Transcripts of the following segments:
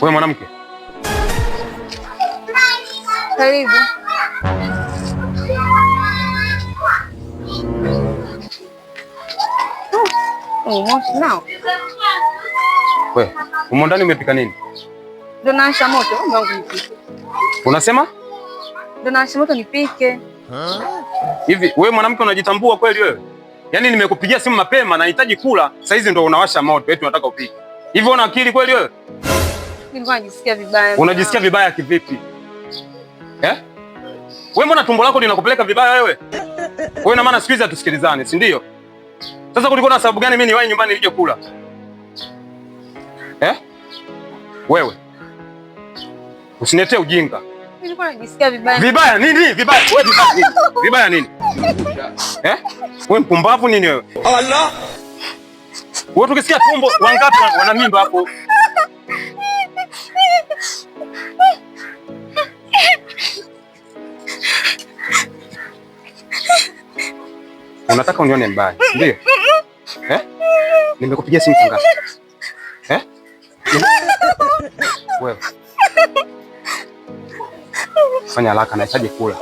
Wewe mwanamke. Karibu. Oh, moshi nao. Wewe, umo ndani umepika nini? Ndio nawasha moto, wangu nipike. Unasema? Ndio nawasha moto nipike. Hivi wewe mwanamke unajitambua kweli wewe? Yaani nimekupigia simu mapema nahitaji kula, saa hizi ndio unawasha moto eti unataka upike. Hivi una akili kweli wewe? Nilikuwa najisikia vibaya. Unajisikia vibaya kivipi? Eh? Wewe mbona tumbo lako linakupeleka vibaya wewe? Wewe na maana siku hizi hatusikilizane, si ndio? Sasa kulikuwa na sababu gani mimi niwahi nyumbani nije kula? Eh? Wewe. Usiniletee ujinga. Nilikuwa najisikia vibaya. Vibaya nini? Vibaya. Wewe vibaya nini? Vibaya nini? Eh? Wewe mpumbavu nini wewe? Allah. Wewe tukisikia tumbo wangapi wana mimba hapo? Unataka unione mbaya, ndio? Eh? Nimekupigia simu ngapi? Eh? Wewe. Fanya haraka, nahitaji kula.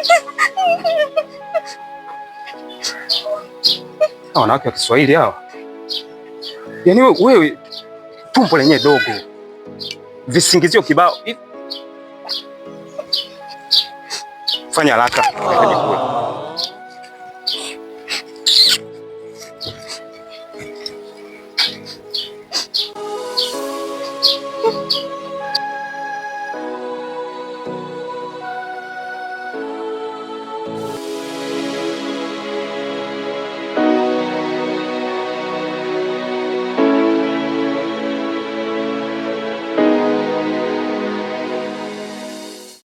Hawa wanawake wa Kiswahili hawa. Yaani wewe tumbo lenyewe dogo. Visingizio kibao. Fanya haraka, nahitaji kula.